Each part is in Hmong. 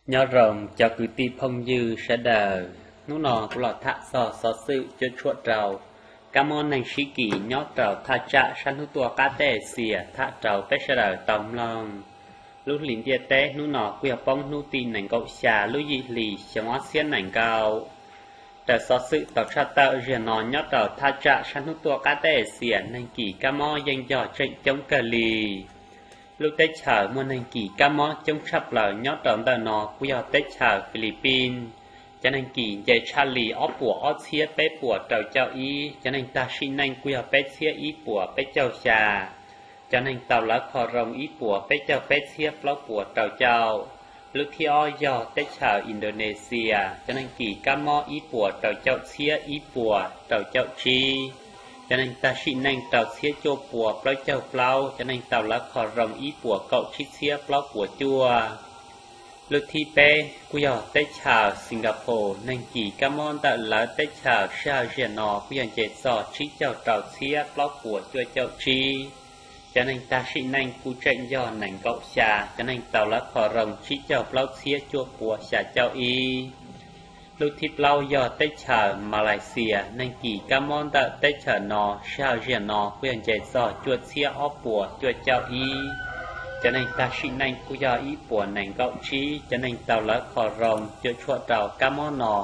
Nyob zoo cov kwv tij phooj ywg sawv daws, hnub no kuv los tham txog xov xwm cuam tshuam rau kab mob neeg sib kis nyob rau thaj tsam sab hnub tuaj qab teb Axias tham rau peb sawv daws tau mloog. Lub hlis ntiaj teb hnub no kuj yog poob hnub tim nees nkaum xya lub yim hlis xyoo ob txhiab nees nkaum. Raws xov xwm tau tshaj tawm, zaum no nyob rau thaj tsam sab hnub tuaj qab teb Axias neeg kis kab mob yeej yog tseem coob kawg li. Lub teb chaws muaj neeg kis kab mob coob tshaj plaws nyob rau ntawm no kuj yog teb chaws Philippines. Cov neeg kis nce tshaj li ob puas ob txhiab peb puas rau caum ib, cov neeg tag sim neej kuj yog peb txhiab ib puas peb caug xya, cov neeg tau lawv kho zoo ib puas peb caug peb txhiab plaub puas rau caum. Lub thib ob yog teb chaws Indonesia, cov neeg kis kab mob ib puas rau caum txhiab ib puas rau caum tsib, cov neeg tag sim neej rau txhiab cuaj puas plaub caug plaub, cov neeg tau lawv kho zoo ib puas kaum tsib txhiab plaub puas cuaj. Lub thib peb kuj yog teb chaws Singapore, neeg kis kab mob ntawm lawv teb chaws sij hawm zaum no kuj yog nce txog tsib caug rau txhiab plaub puas cuaj caum tsib, cov neeg tag sim neej kuj tseem yog nees nkaum xya, cov neeg tau lawv kho zoo tsib caug plaub txhiab cuaj puas xya caum ib. Lub thib plaub yog teb chaws Malaysia, neeg kis kab mob ntawm teb chaws no sij hawm zaum no kuj yog nce txog cuaj txhiab ob puas cuaj caum ib, cov neeg tag sim neej kuj yog ib puas nees nkaum tsib, cov neeg tau lawv kho zoo cuam tshuam rau kab mob no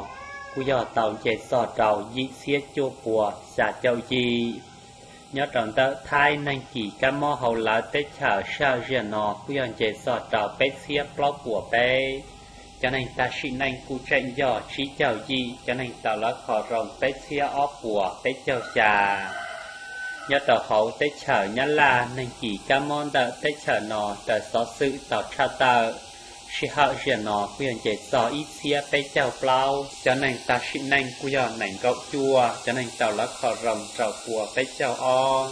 kuj yog tau nce txog rau yim txhiab cuaj puas xya caum yim. Nyob rau ntawm Thaib, neeg kis kab mob hauv lawv teb chaws sij hawm zaum no kuj yog nce txog rau peb txhiab plaub puas peb, cov neeg tag sim neej kuj tseem yog tsib caug yim, cov neeg tau lawv kho zoo peb txhiab ob puas peb caug xya. Nyob rau hauv teb chaws Nyab Laj, neeg kis kab mob ntawm teb chaws no raws xov xwm tau tshaj tawm, sij hawm zaum no kuj yog nce txog ib txhiab peb caug plaub, cov neeg tag sim neej kuj yog nees nkaum cuaj, cov neeg tau lawv kho zoo rau puas peb caug ob.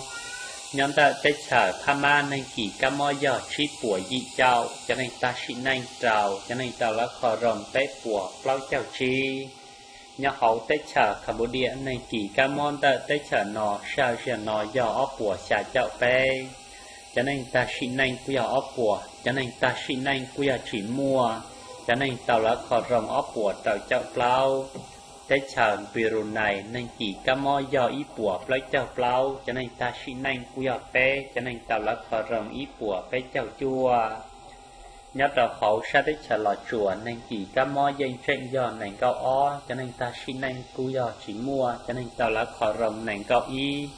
Nyob ntawm teb chaws Phab Mab, neeg kis kab mob yog tsib puas yim caum, cov neeg tag sim neej rau, cov neeg tau lawv kho zoo peb puas plaub caug tsib. Nyob hauv teb chaws Cambodia, neeg kis kab mob ntawm teb chaws no sij hawm zaum no yog ob puas xya caum peb, cov neeg tag sim neej kuj yog ob puas, cov neeg tag sim neej kuj yog tsis muaj, cov neeg tau lawv kho zoo ob puas rau caum plaub. Teb chaws Brunei, neeg kis kab mob yog ib puas plaub caug plaub, cov neeg tag sim neej kuj yog peb, cov neeg tau lawv kho zoo ib puas peb caug cuaj. Nyob rau hauv sab teb chaws Los Tsuas, neeg kis kab mob yeej tseem yog nees nkaum ob, cov neeg tag sim neej kuj yog tsis muaj, cov neeg tau lawv kho zoo nees nkaum ib.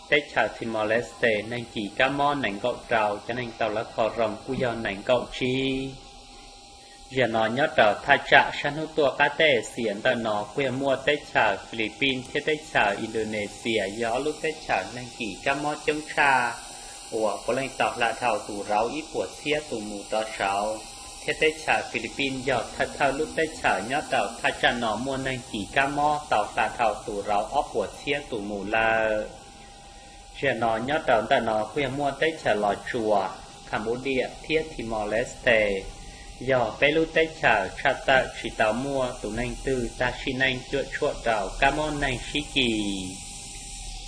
Teb chaws Timor-Leste, neeg kis kab mob nees nkaum rau, cov neeg tau lawv kho zoo kuj yog nees nkaum tsib. Zaum no nyob rau thaj tsam sab hnub tuaj qab teb Axias ntawm no kuj yog muaj teb chaws Philippines thiab teb chaws Indonesia yog ob lub teb chaws neeg kis kab mob coob tshaj, uas puav leej tau hla dhau tus rauv ib puas txhiab tus mus rov saud, thiab teb chaws Philippines yog thawj thawj lub teb chaws nyob rau thaj tsam no muaj neeg kis kab mob tau hla dhau tus rauv ob puas txhiab tus mus lawm. Zaum no nyob rau ntawm no kuj yog muaj teb chaws Los Tsuas, Cambodia thiab Timor-Leste yog peb lub teb chaws tshaj tawm tsis tau muaj tus neeg twg tag sim neej cuam tshuam rau kab mob neeg sib kis.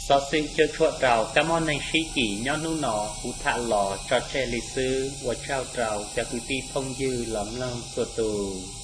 Xov xwm cuam tshuam rau kab mob neeg sib kis nyob hnub no kuv tham los tso tseg li xwb, ua tsaug rau cov kwv tij phooj ywg los mloog txhua tus.